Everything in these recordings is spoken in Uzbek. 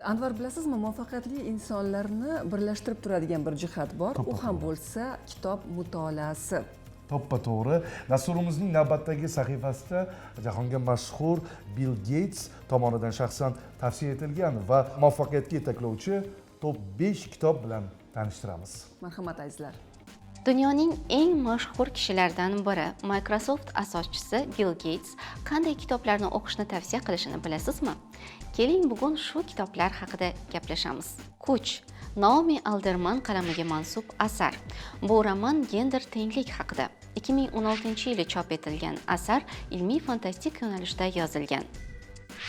Anvar, bilasizmi, muvaffaqiyatli insonlarni birlashtirib turadigan bir jihat bor, u ham bo'lsa kitob mutolaasi. To'ppa to'g'ri. Dasturimizning navbatdagi sahifasida jahonga mashhur Bill Geyts tomonidan shaxsan tavsiya etilgan va muvaffaqiyatga yetaklovchi top 5 kitob bilan tanishtiramiz. Marhamat, azizlar. Dunyoning eng mashhur kishilaridan biri, Microsoft asoschisi Bill Geyts qanday kitoblarni o'qishni tavsiya qilishini bilasizmi? Keling, bugun shu kitoblar haqida gaplashamiz. Kuch, Naomi Alderman qalamiga mansub asar. Bu roman gender tenglik haqida. 2016-yili chop etilgan asar ilmiy fantastik yo'nalishda yozilgan.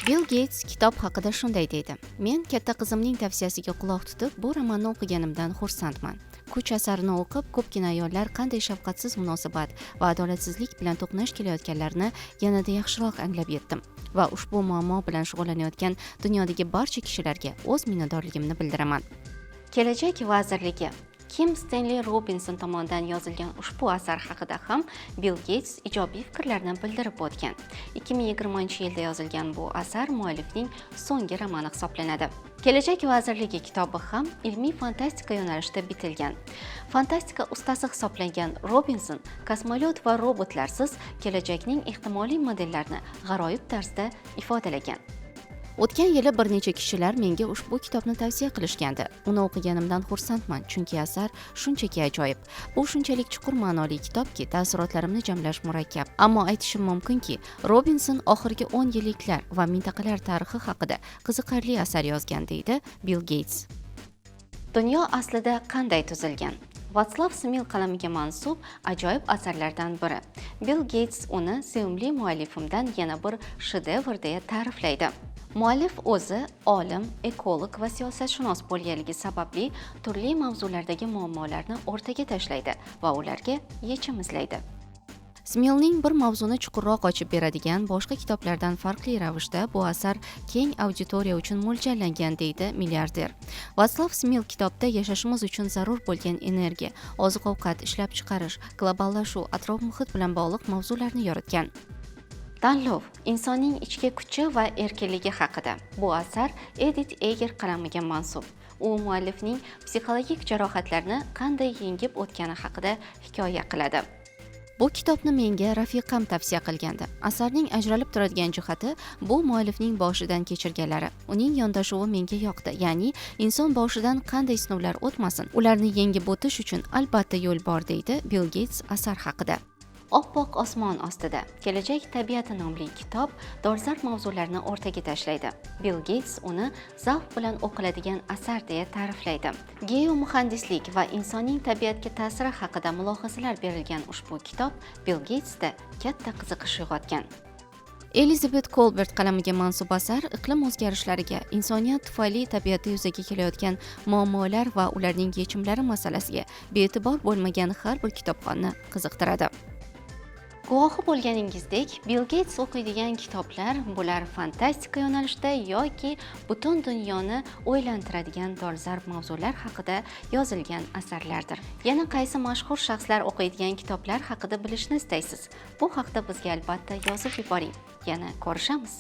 Bill Geyts kitob haqida shunday deydi: "Men katta qizimning tavsiyasiga quloq tutib, bu romanni o'qiganimdan xursandman. Kuch asarini o'qib, ko'pgina ayollar qanday shafqatsiz munosabat va adolatsizlik bilan to'qnash kelayotganlarini yanada yaxshiroq anglab yetdim va ushbu muammo bilan shug'ullanayotgan dunyodagi barcha kishilarga o'z minnatdorligimni bildiraman." Kelajak vazirligi, Kim Stenli Robinson tomonidan yozilgan ushbu asar haqida ham Bill Geyts ijobiy fikrlarni bildirib o'tgan. 2020-yilda yozilgan bu asar muallifning so'nggi romani hisoblanadi. Kelajak vazirligi kitobi ham ilmiy fantastika yo'nalishida bitilgan. Fantastika ustasi hisoblangan Robinson kosmolyot va robotlarsiz kelajakning ehtimoliy modellarini g'aroyib tarzda ifodalagan. "O'tgan yili bir necha kishilar menga ushbu kitobni tavsiya qilishgandi. Uni o'qiganimdan xursandman, chunki asar shunchaki ajoyib. Bu shunchalik chuqur ma'noli kitobki, taassurotlarimni jamlash murakkab. Ammo aytishim mumkinki, Robinson oxirgi 10 yilliklar va mintaqalar tarixi haqida qiziqarli asar yozgan", deydi Bill Geyts. Dunyo aslida qanday tuzilgan? Vatslav Smil qalamiga mansub ajoyib asarlardan biri. Bill Geyts uni sevimli muallifimdan yana bir shedevr deya ta'riflaydi. Muallif o'zi olim, ekolog va siyosatshunos bo'lganligi sababli turli mavzulardagi muammolarni o'rtaga tashlaydi va ularga yechim izlaydi. Smilning bir mavzuni chuqurroq ochib beradigan boshqa kitoblardan farqli ravishda bu asar keng auditoriya uchun mo'ljallangan, deydi milliarder. Vatslav Smil kitobda yashashimiz uchun zarur bo'lgan energiya, oziq-ovqat ishlab chiqarish, globallashuv, atrof-muhit bilan bog'liq mavzularni yoritgan. Tanlov, insonning ichki kuchi va erkinligi haqida. Bu asar Edit Eger qalamiga mansub. U muallifning psixologik jarohatlarni qanday yengib o'tgani haqida hikoya qiladi. "Bu kitobni menga rafiqam tavsiya qilgandi. Asarning ajralib turadigan jihati bu muallifning boshidan kechirganlari. Uning yondashuvi menga yoqdi. Ya'ni inson boshidan qanday sinovlar o'tmasin, ularni yengib o'tish uchun albatta yo'l bor", deydi Bill Geyts asar haqida. Oppoq osmon ostida: kelajak tabiati nomli kitob dolzarb mavzularni o'rtaga tashlaydi. Bill Geyts uni zavq bilan o'qiladigan asar deya ta'riflaydi. Geomuhandislik va insonning tabiatga ta'siri haqida mulohazalar berilgan ushbu kitob Bill Geytsda katta qiziqish uyg'otgan. Elizabet Kolbert qalamiga mansub asar iqlim o'zgarishlariga, insoniyat tufayli tabiatda yuzaga kelayotgan muammolar va ularning yechimlari masalasiga bee'tibor bo'lmagan har bir kitobxonni qiziqtiradi. Guvohi bo'lganingizdek, Bill Geyts o'qiydigan kitoblar bular fantastika yo'nalishida yoki butun dunyoni o'ylantiradigan dolzarb mavzular haqida yozilgan asarlardir. Yana qaysi mashhur shaxslar o'qiydigan kitoblar haqida bilishni istaysiz? Bu haqda bizga albatta yozib yuboring. Yana ko'rishamiz.